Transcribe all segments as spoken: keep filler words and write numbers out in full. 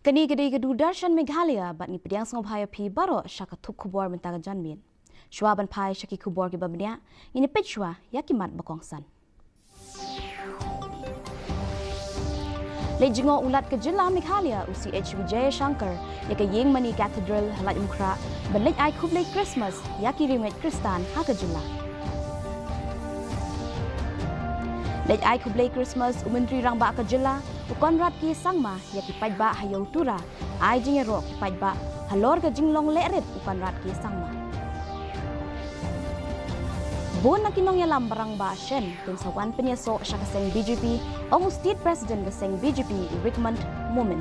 Kane ka dei ka Doordarshan Meghalaya bad ngi pdiang sngewbha ïa phi baroh sha ka thup khubor mynta ka janmiet. Shuwa ban phai sha ki khubor kiba bniah, ngin ïa peit shuwa ïa ki mat ba kongsan. Leit jngoh u Lat ka jylla Meghalaya u C H Vijayashankar ïa ka ïing mane Cathedral ha Laitumkhrah ban leit ai khublei Christmas ïa ki riewngeit Khristan ha ka jylla. Leit ai khublei Christmas u Myntri Rangbah ka jylla u Conrad K Sangma ïa ki paidbah ha Ïew Tura, ai jingïaroh ki paidbah halor ka jinglong lehrit u Conrad K Sangma. Bun na ki nongïalam ba rangbah shen kin sa wan pynïasoh sha ka seng B J P, ong u State President ka seng B J P u Rikmond Momin.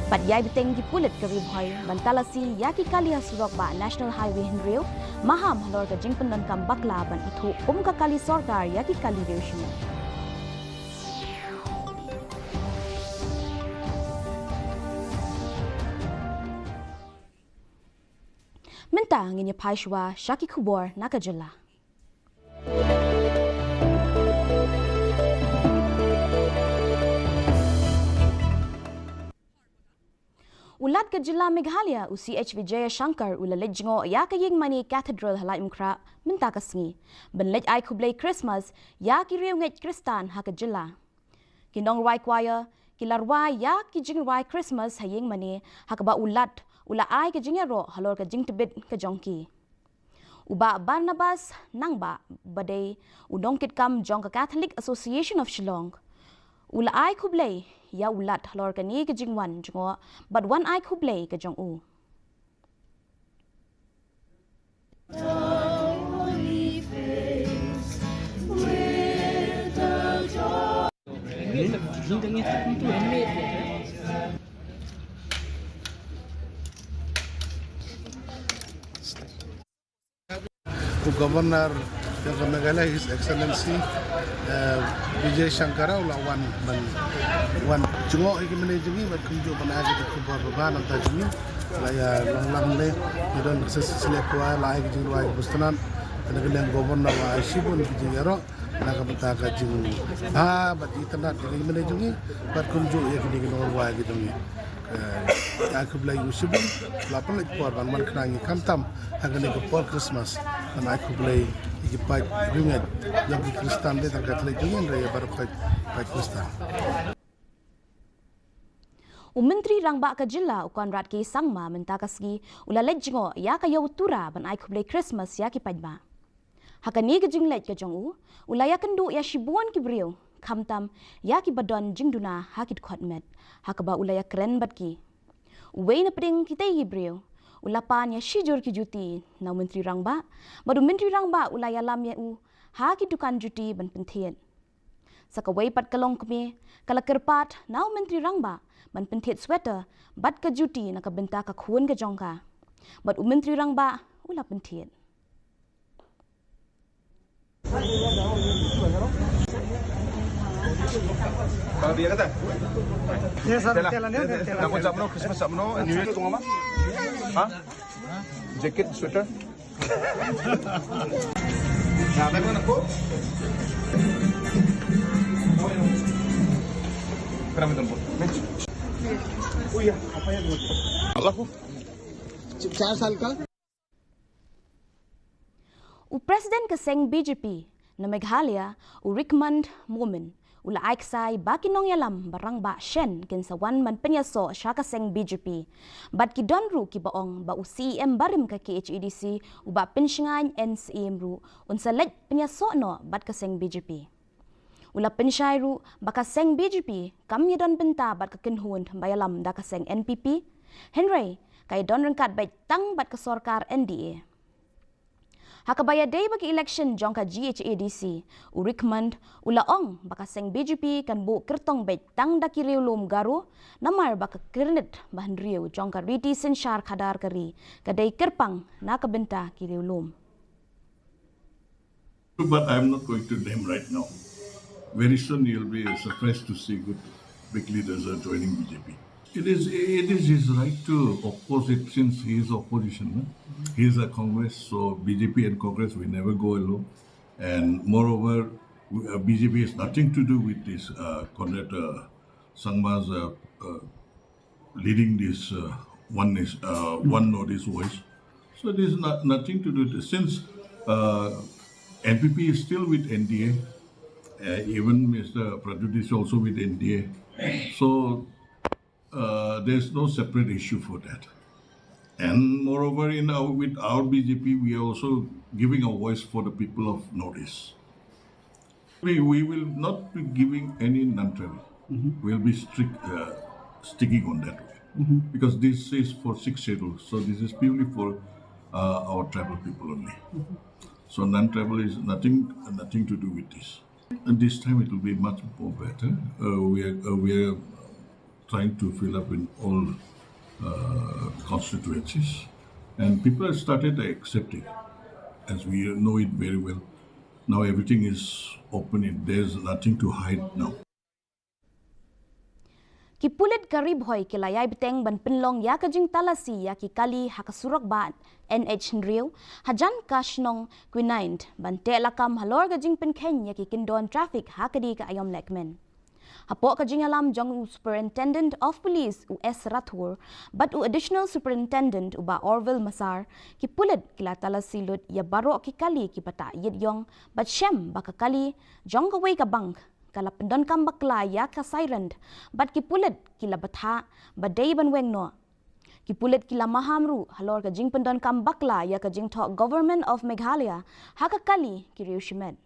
Bad ïai bteng ki pulit ka Ri Bhoi ban talasi ïa ki kali ha surok bah National Highway hynriew, maham halor ka jingpyndonkam bakla ban ithuh kum ka kali sorkar ïa ki kali riew shimet. Mynta ngin ïa phai shuwa sha ki khubor na ka jylla. U Lat ka jylla Meghalaya u C H Vijayashankar u la leit jngoh ïa ka ïing mane Cathedral ha Laitumkhrah mynta ka sngi ban leit ai khublei Christmas ïa ki riewngeit Khristan ha ka jylla. Ki nongrwai choir ki la rwai ïa ki jingrwai Christmas ha ïing mane, ha kaba u Lat u la ai ka jingïaroh halor ka jingtbit ka jong ki. U Bah Barnabas Nangbah ba dei u nongkitkam jong ka Catholic Association of Shillong u la ai khublei ïa u Lat halor kane ka jingwan jngoh bad wan ai khublei ka jong u. U Governor jong ka Meghalaya, His Excellency, eh, Vijayashankar u la wan ban wan jngoh ïa ki mane jong ngi bad kumjuh ban ai ki khubor ba bha na ka bynta jong ngi. La ïa long lang ne ïa don ka silsila choir, la ai ki jingrwai ki bus tnat. Kane ka liang Governor la ai shibun ki jingïaroh na ka bynta ka jingbha bad itynnad ïa ki mane jong ngi bad kumjuh ïa kine ki nongrwai ki jong ngi. Eh, ai khublei ïa u shibun, la pynleit por ban wan khnang ïa ngi khamtam ha kane ka por Christmas ban ai khublei ïa ki paid riewngeit jong ki Khristan, dei tang Katholik jong ngi hynrei ïa baroh paid, paid Khristan. U Myntri Rangbah ka jylla u Conrad K Sangma mynta ka sngi u la leit jngoh ïa ka Ïew Tura ban ai khublei Christmas ïa ki paidbah. Ha kane ka jingleit ka jong u, u la ïakynduh ïa shibun ki briew, khamtam ïa kiba don jingduna ha ki dkhot met, ha kaba u la ïakren bad ki. Uwei na pdeng kitei ki briew u la pan ïa shijur ki juti na u Myntri Rangbah, bad u Myntri Rangbah u la ïalam ïa u ha ki dukan juti ban pynthied. Sa kawei pat ka longkmie ka la kyrpad na u Myntri Rangbah ban pynthied sweater bad ka juti na ka bynta ka khun ka jong ka, bad u Myntri Rangbah u la pynthied. Yes, sir. Telan, yes, sir. Telan. Nako jam no, Christmas jam no, New Year. Ha? Jacket, sweater. Allahu. चार साल का। U President ka seng B J P na Meghalaya, u Rikmond Momin, u la ai ksai ba ki nongïalam ba rangbah shen kin sa wan ban pynïasoh sha ka seng B J P. Bad ki don ruh kiba ong ba u C E M barim ka K H A D C, u Bah Pynshngaiñ N Syiem ruh un sa leit pynïasoh noh bad ka seng B J P. U la pynshai ruh ba ka seng B J P kam ïadon bynta bad ka kynhun ba ïalam da ka seng N P P, hynrei ka ïadon ryngkat beit tang bad ka sorkar N D A. Ha kaba ïadei bad ka election jong ka G H A D C, u Rikmond u la ong ba ka seng B J P kan buh kyrtong beit tang da ki riewlum Garo, namar ba ka kyrnit ba hynriew jong ka riti synshar khadar ka ri ka dei kyrpang na ka bynta ki riewlum. But I'm not going to name right now. Very soon you'll be surprised to see good big leaders are joining B J P. It is, it is his right to oppose it since he is opposition. No? He is a Congress, so B J P and Congress, we never go along. And moreover, we, uh, B J P has nothing to do with this uh, Conrad uh, Sangma is uh, uh, leading this uh, one nation, uh, one Northeast voice. So there's not, nothing to do with it. Since uh, N P P is still with N D A, uh, even Mister Pradyut is also with N D A. So uh, there's no separate issue for that. And moreover, in our, with our B J P, we are also giving a voice for the people of Northeast. We, we will not be giving any non-tribal. We'll be strict, uh, sticking on that way. Because this is for sixth schedule, so this is purely for uh, our tribal people only. So non-tribal is nothing, nothing to do with this. And this time it will be much more better. Uh, we are, uh, we are trying to fill up in all uh, constituencies, and people have started accepting, as we know it very well. Now everything is open. It, there's nothing to hide now. Ki pulit ka Ri Bhoi ki la ïai bteng ban pynlong ïa ka jingtalasi ïa ki kali ha ka surok bah N H hynriew hajan ka shnong Quinine ban teh lakam halor ka jingpynkheiñ ïa ki kyndon traffic ha kane ka aïom lehkmen. Hapoh ka jingïalam jong u Superintendent of Police u S Rathore bad u Additional Superintendent u Bah Orville Massar, ki pulit ki la talasi lut ïa baroh ki kali kiba tah ïit ïong bad shem ba ka kali jong kawei ka bank ka la pyndonkam bakla ïa ka siren bad ki pulit ki la bthah ba dei ban weng noh. Ki pulit ki la maham ruh halor ka jingpyndonkam bakla ïa ka jingthoh Government of Meghalaya ha ka kali ki riew shimet.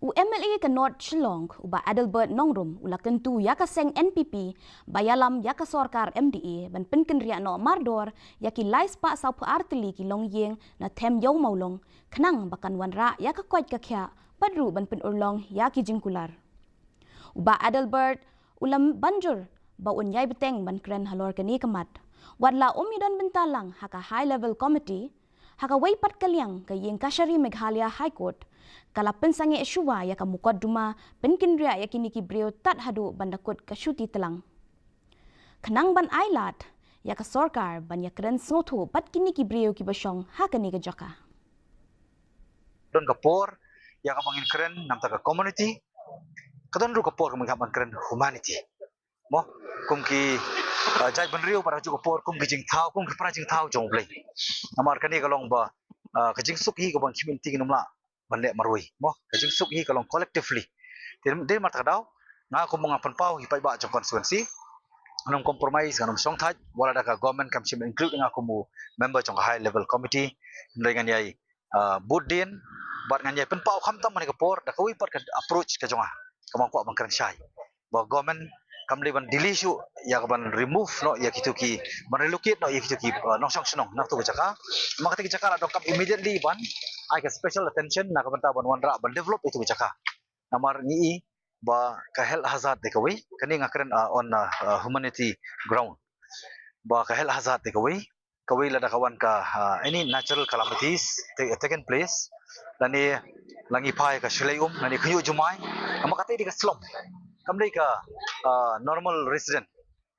U M L A ka North Shillong u Bah Adelbert Nongrum u la kyntu ïa ka seng N P P ba ïalam ïa ka sorkar M D A ban pynkynriah noh mardor ïa ki lai spah sawphew ar tylli ki longïing na them Ïew Mawlong khnang ba kan wanrah ïa ka koit ka khiah bad ruh ban pynurlong ïa ki jingkular. U Bah Adelbert u la ban jur ba un ïai bteng ban kren halor kane ka mat. Wat la um ïadon bynta lang ha ka High Level Committee, ha kawei pat ka liang ka Ïing Kashari Meghalaya High Court ka la pynsangeh shuwa ïa ka mukotduma pynkynriah ïa kine ki briew tad haduh ban da kut ka shuti tlang. Khnang ban ai lad ïa ka sorkar ban ïakren sngewthuh bad kine ki briew kiba shong ha kane ka jaka. Don ka por ïa kaba ngin kren namar ka community, ka don ruh ka por kaba ngin kren humanity. Mo, kum ki uh, jaitbynriew, para ju ka por kum ki jingthaw, kum ki para jingthaw jong U Blei. Namar kane ka long ba uh, ka jingsuk hi kaba ngi khim inti ngin ym lah ban leh marwei. Mo, ka jingsuk hi ka long collectively. Te dei mar ta ka daw nga kum nga pynpaw hi paidbah jong constituency, ngan ym compromise, ngan ym shongthait wat la da ka government kam shym include nga kum u member jong ka High Level Committee. Hynrei ngan ïai uh, bud dien bad ngan ïai pynpaw khamtam ha kane ka por da kawei pat ka approach ka jong nga kaba nga kwah ban kren shai ba government kam dei ban delay shuh ïa ka ban remove noh ïa kito ki, ban relocate noh ïa kito ki uh, nongshong shnong na kito ki jaka. Ma kata ki jaka la donkam immediately ban ai ka special attention na ka bynta ban wanrah ban develop ïa kito ki jaka. Namar ngi i ba ka health hazard dei kawei, kane nga kren uh, on uh, uh, humanity ground, ba ka health hazard dei kawei, kawei lada ka wan ka uh, any natural calamities take, taken place, lane la ngi phai ka shlei um lane khynñiuh jumai, namar kata dei ka slum, kam dei ka uh, normal resident.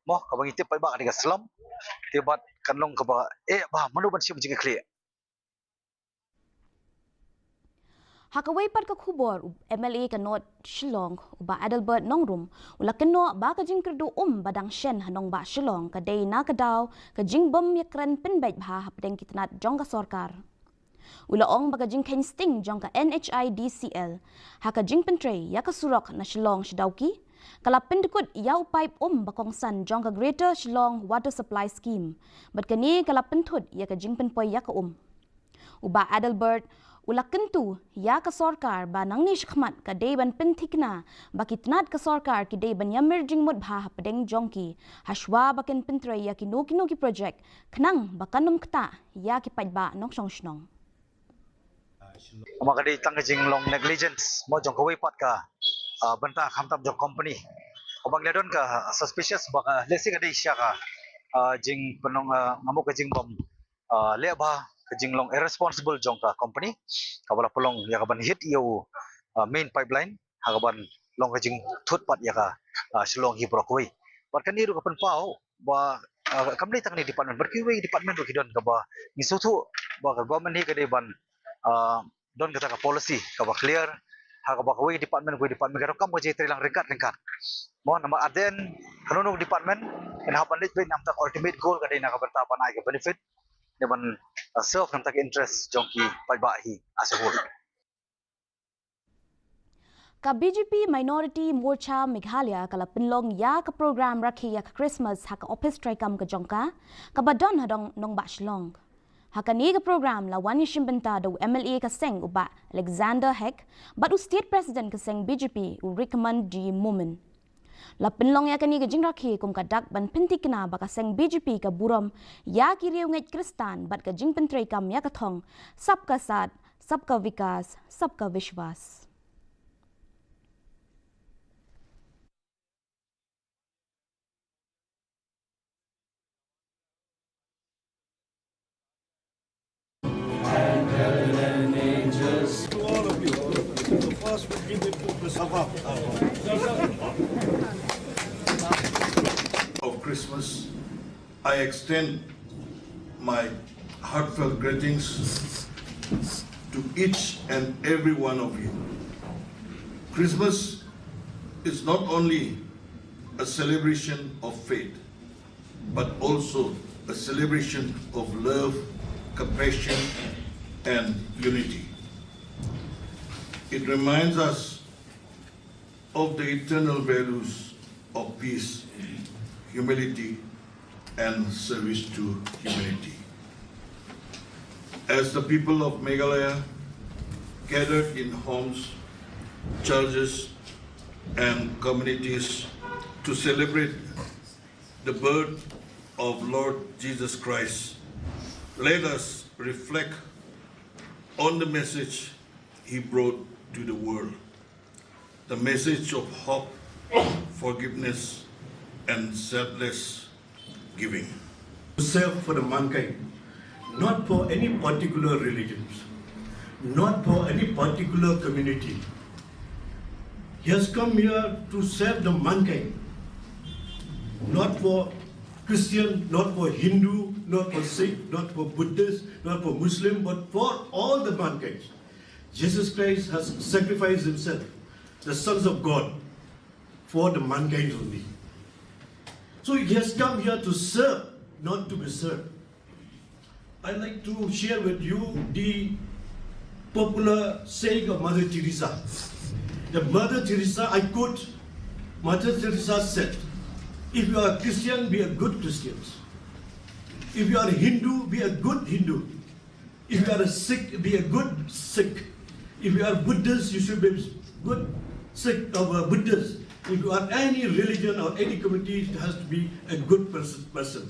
Mo, kaba ngi tip paidbah ka dei ka slum. Te bad kan long kaba eh ba mano ban shim jingkyrkhu. Ha kawei pat ka khubor, u M L A ka North Shillong u Bah Adelbert Nongrum u la kynnoh ba ka jingkyrduh um ba dang shen ha nongbah Shillong ka dei na ka daw ka jingbym ïakren pynbeit bha hapdeng ki tnat jong ka sorkar. U la ong ba ka jingkheiñ sting jong ka N H I D C L ha ka jingpyntrei ïa ka surok na Shillong sha Dawki ka la pyndkut ïa u paip um ba kongsan jong ka Greater Shillong Water Supply Scheme bad kane ka la pynthut ïa ka jingpynpoi ïa ka um. U Bah Adelbert u la kyntu ïa ka sorkar ba nangne shakhmat ka dei ban pynthikna ba ki tnat ka sorkar ki dei ban ïamir jingmut bha hapdeng jong ki hashwa ba kin pyntrei ïa kino kino ki projek khnang ba kan ym ktah ïa ki paidbah nongshong shnong. Ma ka dei tang ka jinglong negligence mo jong kawei pat ka uh, bynta khamtam jong company. Kaba ngi la don ka suspicious ba ka lehse ka dei sha ka, ah, jingpynlong, ah, nga mut ka jingbym, ah, leh bha, ka jinglong irresponsible jong ka company kaba la pynlong ïa kaban hit ïa u, ah, main pipeline ha kaban long ka jingthut pat ïa ka, ah, Shillong hi baroh kawei. Bad kane ruh ka pynpaw ba, ah, kam dei tang kane department, bad kiwei department ruh ki don, kaba ngi sngewthuh ba ka government hi ka dei ban, ah, don kata ka policy kaba clear ha kaba kawei department kawei department ka donkam ka jingtrei lang ryngkat ryngkat. Mo, namar at the end kano kano ka department kan hap ban leit beit, namar ka ultimate goal ka dei na ka bynta ban ai ka benefit ne ban, ah, serve namar ka interest jong ki paidbah hi as a whole. Ka B J P Minority Morcha Meghalaya ka la pynlong ïa ka program rakhe ïa ka Christmas ha ka ophis treikam ka jong ka, kaba don ha dong nongbah Shillong. Ha kane ka program la wan ïashim bynta da u M L A ka seng u Bah Alexander Hek, bad u State President ka seng B J P u Rikman D Momin. La pynlong ïa kane ka jingrakhe kum ka dak ban pynthikna ba ka seng B J P ka burom ïa ki riewngeit Khristan bad ka jingpyntreikam ïa ka thong Sabka Saath, Sabka Vikas, Sabka Vishwas. To all of you, the first will give it to Christopher. Of Christmas, I extend my heartfelt greetings to each and every one of you. Christmas is not only a celebration of faith, but also a celebration of love, compassion, and unity. It reminds us of the eternal values of peace, humility, and service to humanity. As the people of Meghalaya gathered in homes, churches, and communities to celebrate the birth of Lord Jesus Christ, let us reflect on the message he brought to the world, the message of hope, forgiveness, and selfless giving. To serve for the mankind, not for any particular religions, not for any particular community. He has come here to serve the mankind, not for Christian, not for Hindu, not for Sikh, not for Buddhist, not for Muslim, but for all the mankind. Jesus Christ has sacrificed himself, the sons of God, for the mankind only. So he has come here to serve, not to be served. I'd like to share with you the popular saying of Mother Teresa. The Mother Teresa, I quote, Mother Teresa said, "If you are a Christian, be a good Christian. If you are a Hindu, be a good Hindu. If you are a Sikh, be a good Sikh. If you are Buddhist, you should be good Sikh or a Buddhist. If you are any religion or any community, it has to be a good person."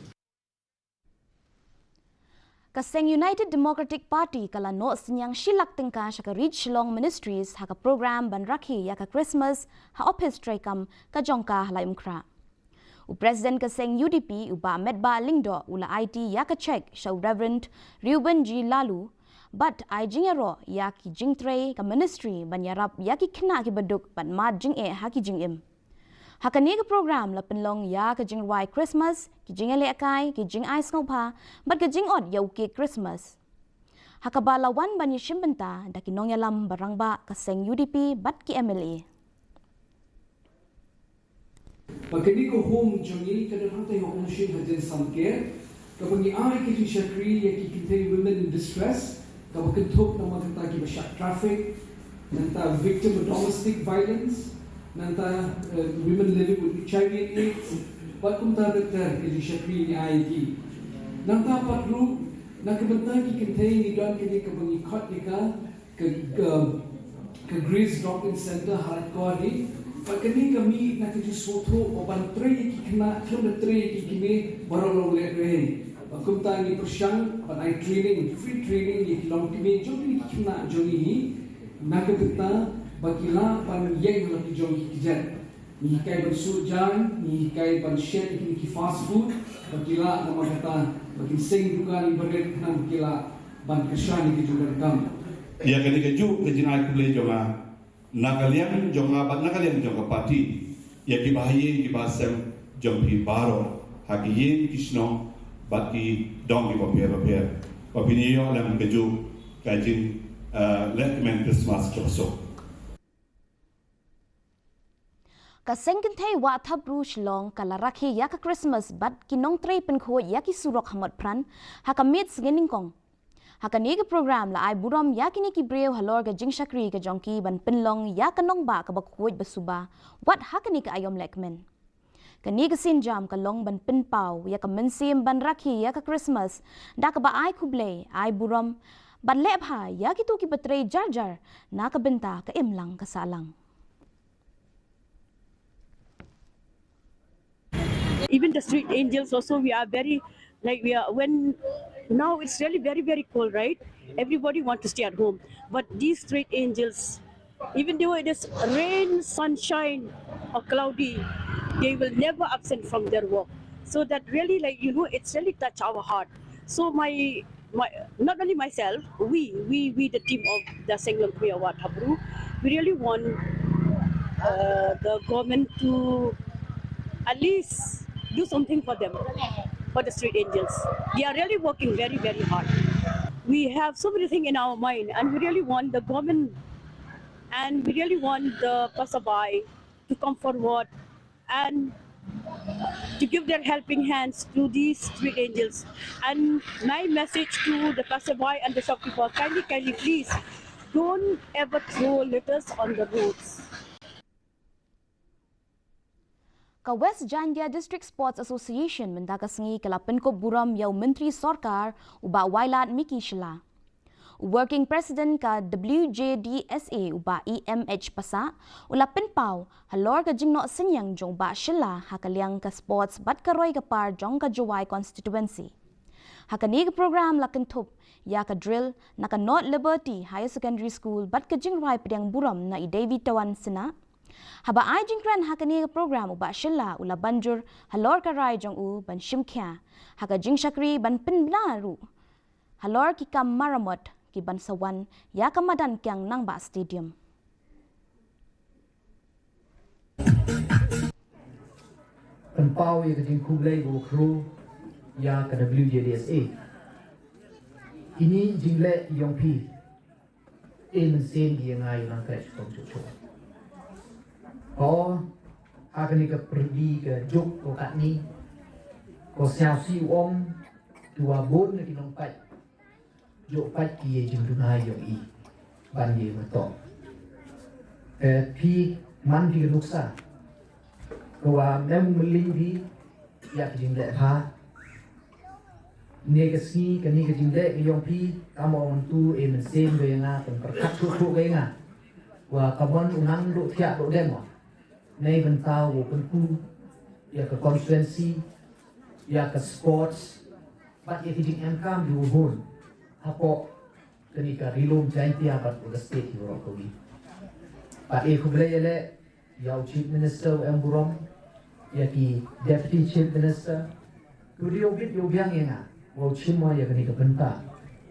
Ka seng United Democratic Party ka la noh synñiang shi lak tyngka sha ka Reach Shillong Ministries ha ka program ban rakhe ïa ka Christmas ha ophis treikam ka jong ka ha Laitumkhrah. U President ka seng U D P u Bah Metbah Lyngdoh u la aiti ïa ka cheque sha u Reverend Reuben G Laloo, bad ai jingïaroh ïa ki jingtrei ka ministry ban ïarap ïa ki khynnah kiba duk bad mad jingeh ha ki jingim. Ha kane ka program la pynlong ïa ka jingrwai Christmas, ki jingïalehkai, ki jingai sngewbha, bad ka jingot ïa u cake Christmas. Ha kaba la wan ban ïashim bynta da ki nongïalam ba rangbah ka seng U D P bad ki M L A. Ba kane ka home jong ngi ka don hangtai ha Umsning ha Jaiñtia, kaba ngi ai ka jingshakri ïa ki kynthei women in distress, kaba kynthup namar kata kiba shah traffic, nangta victim of domestic violence, nangta, eh, women living with H I V and AIDS, bad kumta ter ter ka jingshakri ngi ai ïa ki. Nangta pat ruh, na ka bynta ki kynthei ngi don kane kaba ngi khot ïa ka, ka, ka, ka Grace Drop-in Center ha Laitkor hi. Bad kane ka mih na ka jingsngewthuh ba ban trei ïa ki khynnah, khlem da trei ïa ki kmie baroh long lehrain. Bad kumta ngi pyrshang ban ai training, free training ïa ki longkmie jong ki khynnah jong ngi hi, na ka bynta ba ki lah ban ïeng ha la ki jong ki kjat. Ngi hikai ban shu jan, ngi hikai ban shet ïa kine ki fast food, ba ki lah namar kata, ba kin seng dukan ïa barit khnang ba ki lah ban kyrshan ïa ki jingdonkam. Ïa kane kajuh ka jingai khublei jong nga na ka liang jong nga bad na ka liang jong ka party ïa ki bahaïing ki bahasem jong phi baroh ha ki ïing ki shnong bad ki dong ki bapher bapher. Ba phin ïoh lem kajuh ka jing, eh, leh kmen Christmas jong suk. Ka seng kynthei Wah Thapruh Shillong ka la rakhe ïa ka Christmas bad ki nongtrei pynkhuid ïa ki surok ha Motphran ha ka miet sngi nyngkong. Ha kane ka program la ai burom ïa kine ki briew halor ka jingshakri ka jong ki ban pynlong ïa ka nongbah kaba khuid ba suba wat ha kane ka aïom lehkmen. Kane ka sienjam ka long ban pynpaw ïa ka mynsiem ban rakhe ïa ka Christmas da kaba ai khublei, ai burom bad leh bha ïa kito kiba trei jar jar na ka bynta ka imlang ka sahlang. Even the street angels also, we are very, like, we are, when now it's really very, very cold, right? Everybody want to stay at home, but these street angels, even though it is rain, sunshine, or cloudy, they will never absent from their work. So that really, like, you know, it's really touch our heart. So my my, not only myself, we, we, we, the team of the Senglong Khmer Wah Thapruh, we really want uh, the government to at least do something for them, for the street angels. They are really working very, very hard. We have so many things in our mind, and we really want the government, and we really want the passerby to come forward and to give their helping hands to these street angels. And my message to the passerby and the shopkeeper, kindly, kindly, please, don't ever throw litters on the roads. Ka West Jaintia District Sports Association mynta ka sngi ka la pynkup burom ïa u Myntri Sorkar u Bah Wailadmiki Shylla. U Working President ka W J D S A u Bah E M H Passah u la pynpaw halor ka jingnoh synñiang jong u Bah Shylla ha ka liang ka sports bad ka roi ka par jong ka Jowai Constituency. Ha kane ka program la kynthup ïa ka drill na ka North Liberty Higher Secondary School bad ka jingrwai pdiang burom na i Devi Tawan Sinah. Haba ai jingkren ha kane ka program u Bah Shylla u la banjur halor ka rai jong u ban shim khia ha ka jingshakri ban pynbna ruh halor ki kam maramot ki ban sa wan ïa ka madan Kiang Nangbah Stadium. Pynpaw ïa ka jingkhublei ka wakru ïa ka W J D S A. Ini jingleh yong phi. Ei mynsiem ki ïa nga ïa nang khreh shuh shuh. Ko ha kane ka pyrdi ka juk ko katni ko sñiawsih u ong, kiwa bun na ki nongpait juk pait ki ïa jingduna yong i ban ïa matoh. Te phi man phi ka nuksa kawa mem mylliñ phi ïa ka jingleh bha. Ne ka sngi kane ka jingleh ka yong phi kam ong tu ei mynsiem ka ïa nga, kan pyrkhat shuh shuh ka ïa nga. Wa ka mon u nang duh thiah duh dem wa nei bynta wow pynku ïa ka constituency, ïa ka sports bad ïa ka jingemkam jong u hun hapoh kane ka Ri-lum Jaiñtia bad ka state hi baroh kawei. Bad e khublei ïaleh ïa u Chief Minister u em burom, ïa ki Deputy Chief Minister, ki dei u bit u biang ïa nga wow chim ïa kane ka bynta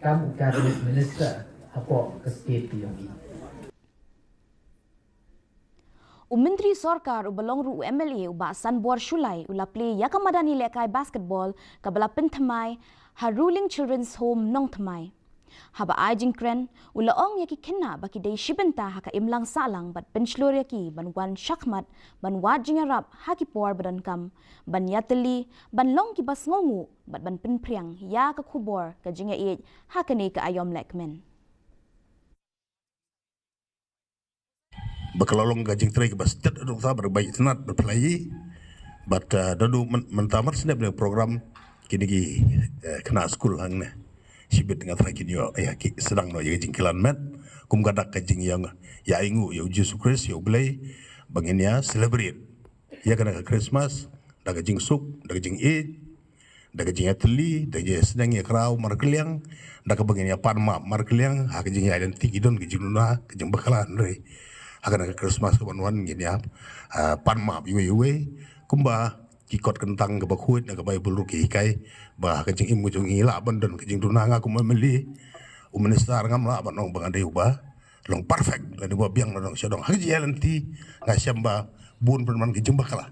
kam u Cabinet Minister hapoh ka state ka yong i. U Myntri Sorkar uba long ruh u M L A u Bah Sanbor Shullai u la plie ïa ka madan ïalehkai basketball kaba la pynthymmai ha Ruling Children's Home Nongthymmai. Haba ai jingkren u la ong ïa ki khynnah ba ki dei shi bynta ha ka imlang sahlang bad pynshlur ïa ki ban wan shakhmat ban wad jingïarap ha ki por ba donkam, ban ïatylli, ban long kiba sngewnguh bad ban pynphriang ïa ka khubor ka jingïaieit ha kane ka aïom lehkmen. Ba ka la long ka jingtrei kaba stet, da dei ta ba da bai tnat ba pynlai bad da dei mynta mar snem ne program kine ki khynnah skul hangne shibit nga trai kin ïoh ïa ki sdang noh ïa ka jingkilan met kum ka dak ka jingïong ïa ainguh ïa u Jisu Khrist, ïa U Blei, ba ngin ïa celebrate ïa kane ka Christmas da ka jingsuk, da ka jingïeit, da ka jingïatylli, da ka jingsneng ïakraw markylliang, da kaba ngin ïa pan map markylliang ha ka jingïaid lynti ki don ka jingduna, ka jingbakla, hynrei Ha kane ka Christmas ka ban wan ngin ïa, ah, pan map iwei iwei. Kumba ki kot kyntang kaba khuid na ka Baibl ruh ki hikai ba ha ka jingim ka jong ngi lah ban don ka jingduna. Nga kum M L A, u minister, ngam lah ban ong ba nga dei uba long perfect lane uba biang na dong sha dong. Ha ka jingïaid lynti nga shem ba bun pynban ka jingbakla.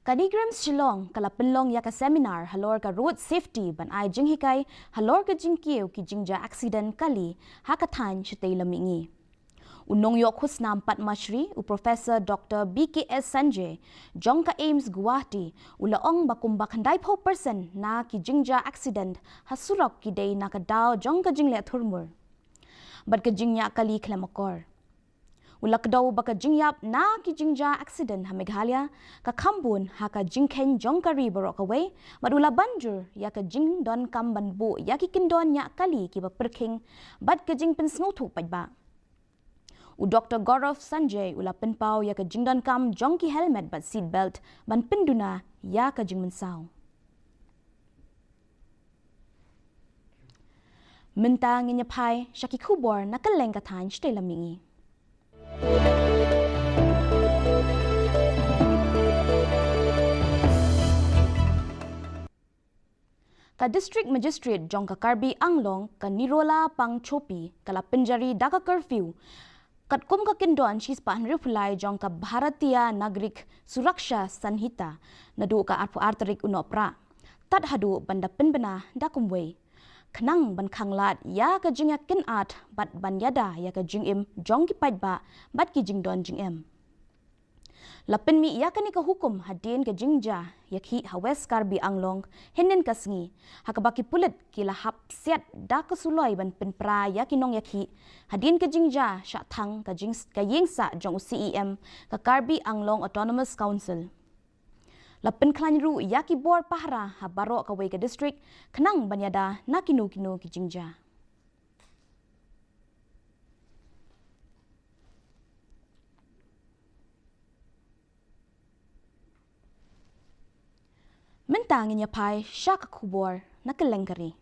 Ka NEIGRIHMS Shillong ka la pynlong ïa ka seminar halor ka road safety ban ai jinghikai halor ka jingkiew ki jingjia accident kali ha ka thaiñ shatei lam mihngi. U nongïoh khusnam Padma Shri, u Professor Doctor B K S Sanjay, jong ka AIIMS Guwahati, u la ong ba kumba khyndai phew percent na ki jingjia accident ha surok ki dei na ka daw jong ka jingleh thurmur bad ka jingñiah kali khlem akor. U la kdew ba ka jingïap na ki jingjia accident ha Meghalaya ka kham bun ha ka jingkheiñ jong ka ri baroh kawei, bad u la ban jur ïa ka jingdonkam ban buh ïa ki kyndon ñiah kali kiba pyrkhing bad ka jingpynsngewthuh paidbah. U Doctor Gaurav Sanjay u la pynpaw ïa ka jingdonkam jong ki helmet bad seat belt ban pynduna ïa ka jingmynsaw. Mynta ngin ïa phai sha ki khubor na kylleng ka thaiñ shatei lam mihngi. Ka District Magistrate jong ka Karbi Anglong, ka Nirola Pangchopi, ka la pynjari da ka curfew katkum ka kyndon shispah hynriewphew lai jong ka Bharatiya Nagarik Suraksha Sanhita naduh ka arphew ar tarik u Nohprah tad haduh ban da pynbna da kumwei, khnang ban khanglad ïa ka jingïakynad bad ban ïada ïa ka jingim jong ki paidbah bad ki jingdon jingem. La pynmih ïa kane ka hukum hadien ka jingjia ïakhih ha West Karbi Anglong hynnin ka sngi, ha kaba ki pulit ki la hap siat da ka suloi ban pynpra ïa ki nongïakhih hadien ka jingjia shah thang ka jing, ka ïing sah jong u C E M ka Karbi Anglong Autonomous Council. La pynkhlaiñ ruh ïa ki bor pahara ha baroh kawei ka district khnang ban ïada na kino kino ki jingjia. Mynta ngin ïa phai sha ka khubor na kylleng ka ri.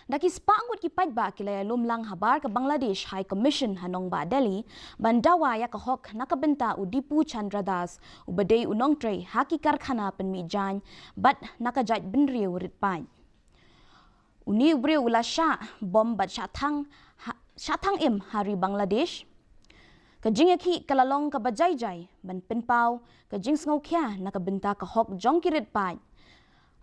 Da ki spah ngut ki paidbah ki la ïalum lang habar ka Bangladesh High Commission ha nongbah Delhi ban dawa ïa ka hok na ka bynta u Dipu Chandra Das, uba dei u nongtrei ha ki karkhana pynmih jaiñ bad na ka jaitbynriew rit paid. Une u briew u la shah bom bad shah thang ha, shah thang im ha ri Bangladesh. Ka jingïakhih ka la long kaba jai jai ban pynpaw ka jingsngewkhia na ka bynta ka hok jong ki rit paid.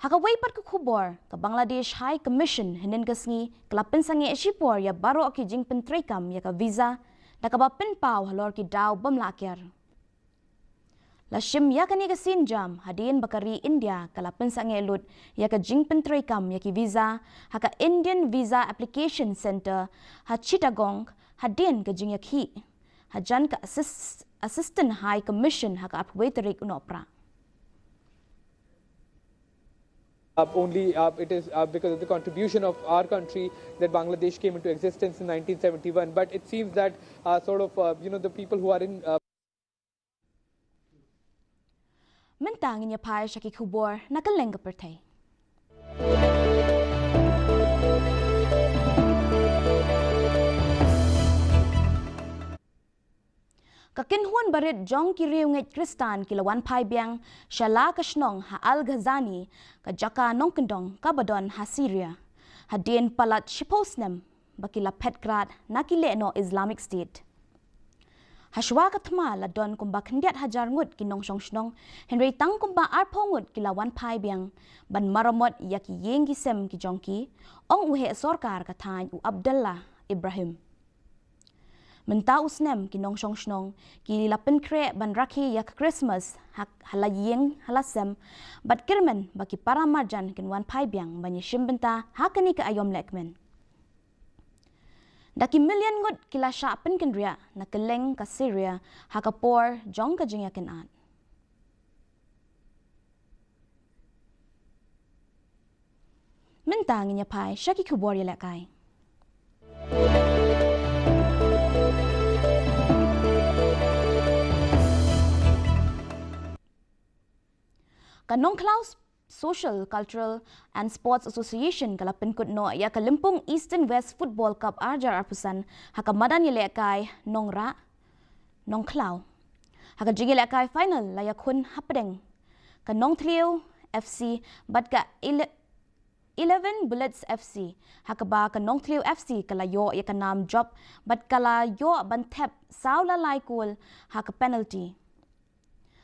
Ha kawei pat ka khubor, ka Bangladesh High Commission hynnin ka sngi ka la pynsangeh shipor ïa baroh ki jingpyntreikam ïa ka visa, da kaba pynpaw halor ki daw bym lah kiar. La shim ïa kane ka sienjam hadien ba ka ri India ka la pynsangeh lut ïa ka jingpyntreikam ïa ki visa ha ka Indian Visa Application Centre ha Chittagong hadien ka jingïakhih hajan ka assist, Assistant High Commission ha ka arphew wei tarik u Nohprah. Uh, only uh, it is uh, because of the contribution of our country that Bangladesh came into existence in nineteen seventy-one. But it seems that uh, sort of uh, you know the people who are in uh, Mynta ngin ïa phai sha ki khubor na kylleng ka pyrthei. Ka kynhun barit jong ki riewngeit Khristan ki la wan phai biang sha la ka shnong ha Al Ghazani, ka jaka nongkyndong kaba don ha Syria, hadien palat shiphew snem ba ki la phet krad na ki lehnoh Islamic State. Hashwa ka thma la don kumba khyndiat hajar ngut ki nongshong shnong, hynrei tang kumba arphew ngut ki la wan phai biang ban maramot ïa ki ïing ki sem ki jong ki, ong u heh sorkar ka thaiñ u Abdullah Ibrahim. Mynta u snem ki nongshong shnong ki la pynkhreh ban rakhe ïa ka Christmas ha, ha la ïing ha la sem, bad kyrmen ba ki para marjan kin wan phai biang ban ïashim bynta ha kane ka aïom lehkmen. Da ki million ngut ki la shah pynkynriah na kylleng ka Syria ha ka por jong ka jingïakynad. Mynta ngin ïa phai sha ki khubor ïalehkai. Ka Nongkhlaw Social, Cultural and Sports Association ka la pynkut noh ïa ka Lympung Eastern West Football Cup arjar arphew san ha ka madan ïalehkai Nongrah, Nongkhlaw. Ha ka jingïalehkai final la ïakhun hapdeng ka Nongthliew F C bad ka ele-, Eleven Bullets F C, ha kaba ka Nongthliew F C ka la ïoh ïa ka nam jop bad ka la ïoh ban thep saw la lai kol ha ka penalty.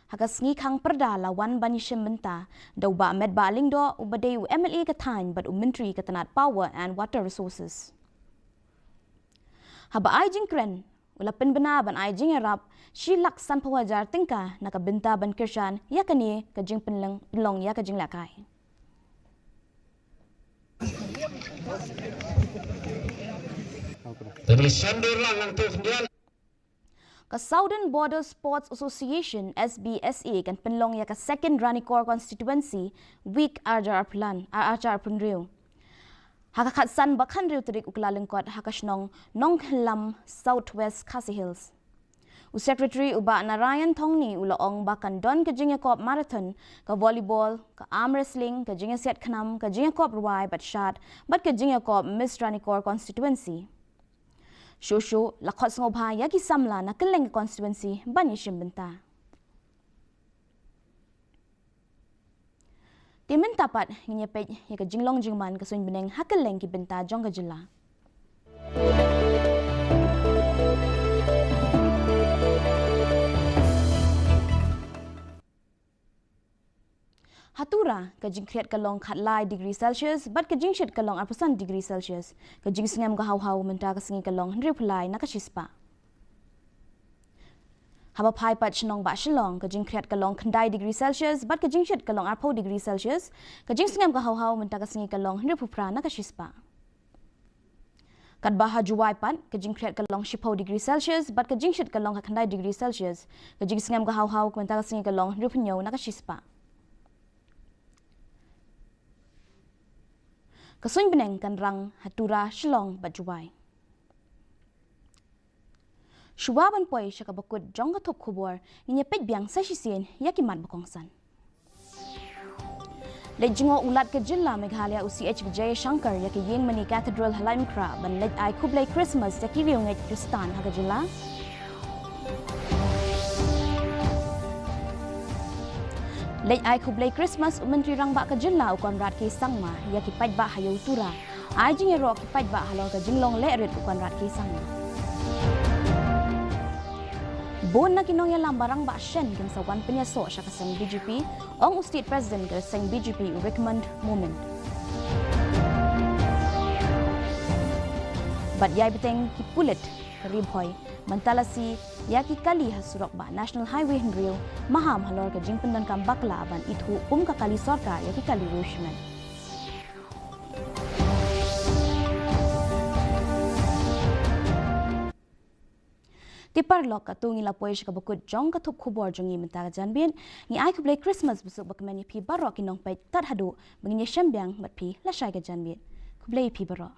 Ha ka sngi khang pyrda la wan ban ïashim bynta da u Bah Metbah Lyngdoh, uba dei u M L A ka thaiñ bad u Myntri ka tnat Power and Water Resources. Haba ai jingkren, u la pynbna ban ai jingïarap shi lak sanphew hajar tyngka na ka bynta ban kyrshan ïa kane ka jingpynlong, pynlong ïa ka jinglehkai. Ka Southern Border Sports Association, S B S A, kan pynlong ïa ka Second Ranikor Constituency Week arjar arphew lan, ar-, arjar arphew hynriew. Ha ka khatsan bad khathynriew tarik u Kyllalyngkot ha ka shnong Nongkhlaw, South West Khasi Hills. U Secretary u Bah Narayan Thongni u la ong ba kan don ka jingïakop marathon, ka volleyball, ka arm wrestling, ka jingïasiat khnam, ka jingïakop rwai bad shad, bad ka jingïakop Miss Ranikor Constituency. Shuh shuh la khot sngewbha ïa ki samla na kylleng ka constituency ban ïashim bynta. Te mynta pat ngin ïa peit ïa ka jinglong jingman ka suiñ bneng ha kylleng ki bynta jong ka jylla. Ha Tura, ka jingkhriat ka long khatlai degree Celsius bad ka jingshit ka long arphew san degree Celsius. Ka jingsngem ka haw haw mynta ka sngi ka long hynriewphew lai na ka shispah. Haba phai pat shnong bah Shillong, ka jingkhriat ka long khyndai degree Celsius bad ka jingshit ka long arphew degree Celsius. Ka jingsngem ka haw haw mynta ka sngi ka long hynriewphew phra na ka shispah. Katba ha Jowai pat, ka jingkhriat ka long shiphew degree Celsius bad ka jingshit ka long ka khyndai degree Celsius. Ka jingsngem ka haw haw mynta ka sngi ka long hynriewphew hynñiew na ka shispah. Ka suiñ bneng kan rang ha Tura, Shillong bad Jowai. Shuwa ban poi sha kaba kut jong ka thup khubor, ngin ïa peit biang sa shisien ïa ki mat ba kongsan. Leit jngoh u Lat ka jylla Meghalaya u C H Vijayashankar ïa ka ïing mane Cathedral ha Laitumkhrah ban leit ai khublei Christmas ïa ki riewngeit Khristan ha ka jylla. Leit ai khublei Christmas u Myntri Rangbah ka jylla u Conrad K Sangma ïa ki paidbah ha Ïew Tura. Ai jingïaroh ki paidbah halor ka jinglong lehrit u Conrad K Sangma. Bun na ki nongïalam ba rangbah shen kin sa wan pynïasoh sha ka seng B J P, ong u State President ka seng B J P u Rikmond Momin. Bad ïai bteng ki pulit ka Ri Bhoi ban talasi ïa ki kali ha surok bah National Highway hynriew, maham halor ka jingpyndonkam bakla ban ithuh kum ka kali sorkar ïa ki kali riew shimet. Te paralok, katto ngi la poi sha kaba kut jong ka thup khubor jong ngi mynta ka janmiet. Ngi ai khublei Christmas basuk bakmen ïa phi baroh ki nongpeit tad haduh ba ngin ïashem biang bad phi lashai ka janmiet. Khublei ïa phi baroh.